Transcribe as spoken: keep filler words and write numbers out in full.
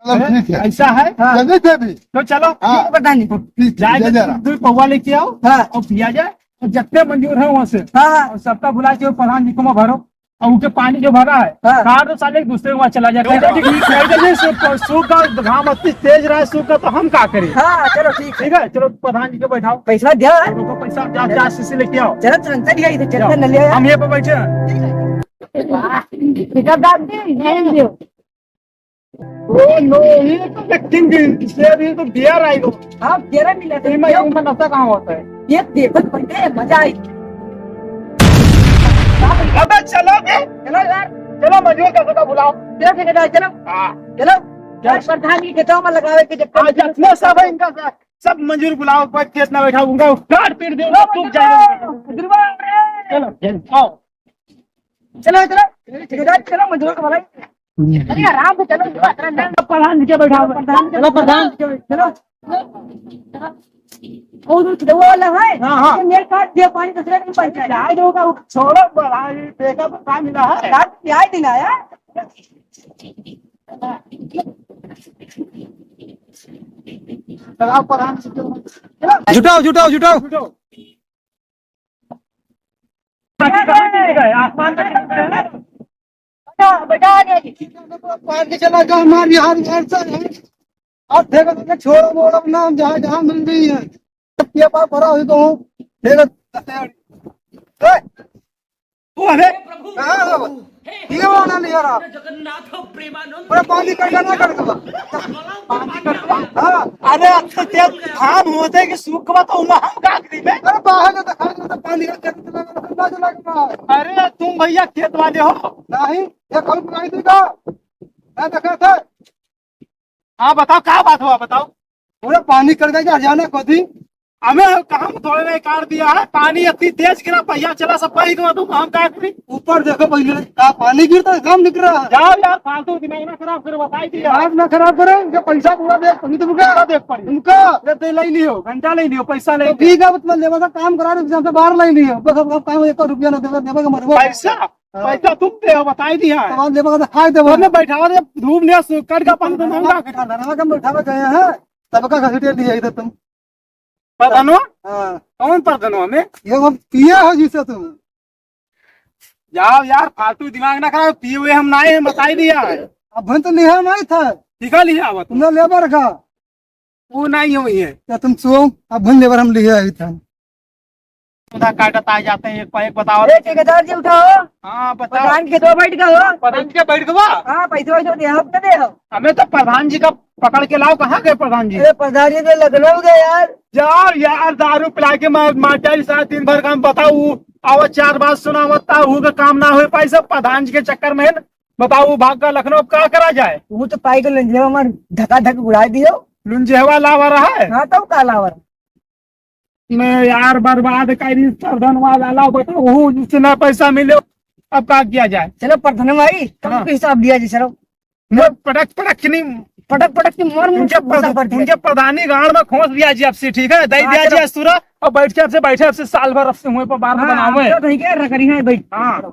चलो, हैं? ठीक है। ऐसा है? हाँ। जल्दी से भी। तो चलो। हाँ। ठीक है, प्रधान जी। ठीक है, जाए जय तो जय राम। दो पौवा लेके आओ हाँ। और पिया जाए। और जितने मंजूर है वहाँ से। हाँ, हाँ। और सबका बुला के प्रधान जी को मैं भरो। और उनके पानी जो भरा है, हाँ। काट दो साले, दूसरे के वहाँ चला जाए। चलो, ठीक है। कह दे, सुबह, सुबह का घाम अति तेज रहा है, सुबह का, तो हम का करें? हाँ, चलो, ठीक है। ठीक है, चलो, प्रधान जी को बैठाओ। पैसा दिया है? उनको पैसा, जा, जा, शीशी लेके आओ। चलो, तुरंत ही आई, चलो। चलते न ले आया। हम ये पे बैठे हैं। ठीक है। ठेकेदार जी, नहीं दियो। ओ नो, ये तो एक्टिंग की, शेर, ये तो बियर आई गो। हाँ, बियर मिला था। इनमें, इनमें नशा कहाँ होता है? ये देखो, पहले मजा आई। अबे चलो बे। चलो यार। चलो मजूर का सदा बुलाओ। चलो ठेकेदार, चलो। हाँ। चलो। चल। यार, प्रधान जी खेतों में लगावे के जब आज अपने सब है इनका सा-, सब मजूर बुलाओ, कोई खेत ना बैठा, उनका काट पीट दे, उनका टूट जाएगा। मजूर बुलाओ। चलो, चलो, आओ। चलो, चलो। ठेकेदार, चलो, मजूर को बुलाओ। अरे, आराम से चलो, इतना डर। प्रधान जी के बैठा हुआ। प्रधान जी के, चलो, प्रधान जी के, चलो। वो जो वो वाला है, हाँ, हाँ। ये मेरे साथ ये पानी दूसरे दिन बन जाए। जाए दो का, छोड़ो, बढ़ाई, देखा तो का मिला है। रात की आए दिन आया। चलो, प्रधान जी के। जुटाओ, जुटाओ, जुटाओ। जुटाओ। आसमान का चित्र है ना? बेटा, बेटा, आ गया जी। पार के चला गया हमार बिहार, बिहार से है। अब देखो तो छोड़ो मोड़ो ना, हम जहाँ, जहाँ मिल रही है। ये पार भरा हुई तो हूँ। देखो। ए, तू अबे कहाँ हो? ये वाला नहीं आ रहा। अरे पानी कट गया, कट गया। पानी कट गया। हाँ, अरे अब तो तेल धान होते कि सूख गवा तो उमा हम का करी बे? अरे बाहर तो दिखा दो तो पानी का चल चला गया, चला गया। अरे तुम भैया खेत वाले हो? नहीं, ये कौन पानी देगा? मैं देखा था। हाँ बताओ, का बात हुआ बताओ। पूरा पानी कट गया, हरियाणा को दी। हमें काम थोड़े नहीं काट दिया है, पानी इतनी तेज गिरा, पहिया चला सब बही गवा, तुम हम का करी? ऊपर देखो पहले, का पानी गिरता है, काम निकल रहा है। जाओ यार, फालतू दिमाग ना खराब करो, बताई दिया। दिमाग ना खराब करो, इनका पैसा पूरा दे, तुम तुमका पूरा देख पड़ी। उनका अरे दे ले लियो, घंटा ले लियो, पैसा ले तो लियो। ठीक है, मतलब लेबर का काम करा रहे, हमसे बाहर ले लियो, बस अब काम एक रुपया ना देगा, देगा मरवा। पैसा? हाँ। पैसा तुम दे हो, बताई दिया है। सामान लेबा का तो खाए देबा। तुमने बैठावा दे, धूप ने सु-, कट का पानी तो महंगा। धनवा के बैठावे गए हैं, सबका घसीटे लिए इधर तुम। प्रधानो? हाँ। कौन प्रधानो हमें? ये हम पिए हो जिसे तुम। जाओ यार, फालतू दिमाग ना खराब, पिए हुए हम ना आए हैं, बताई दिया है। अब हम तो लिहा नहीं था। ठीक है, लिहा हुआ तुम। तुमने लेबर का। वो नहीं हुई है। क्या तुम सो? अब भूल लेबर हम लिए आई था। खुदा काटत आ जाते हैं, एक पर एक बताओ। ए, ठेकेदार जी उठाओ। हाँ, बताओ। प्रधान के दो बैठ गए हो। प्रधान के बैठ गवा? हाँ, पैसे वैसे दे हो, तो दे हो। हमें तो प्रधान जी का पकड़ के लाओ, कहाँ गए प्रधान जी? अरे, प्रधान जी तो लखनऊ गए यार। यार, यार, दारू पिला के मार, मार डाली साहब, दिन भर काम बताओ, आवा चार बात सुनावता, हूँ के काम ना होए पाई सब प्रधान जी के चक्कर में है ना। बताओ, वो भाग का लखनऊ, अब का करा जाए? वो तो पाई के लुंजेवा मार धका धक उड़ा दियो। लुंजेवा लावा रहा है? हाँ, तो का लावा रहा? मैं यार बर्बाद करी प्रधान वाला, लाओ बताओ, हूँ जिससे ना पैसा मिले, अब का किया जाए? चलो प्रधान भाई, कम हाँ। के हिसाब दिया जी, चलो। मैं पटक, पटक के नहीं। पटक, पटक के मार मुंह उनके से भूसा प्रध-, भर दिया। उनके प्रधानी गाड़ में खोस दिया जी आपसे, ठीक है? दे हाँ, दिया जी चलो। अस्तूरा, और बैठ के आपसे बैठे, आपसे साल भर आपसे हुए पर बार हाँ, बनावे। तो नहीं क्या रख रही है भाई? हाँ।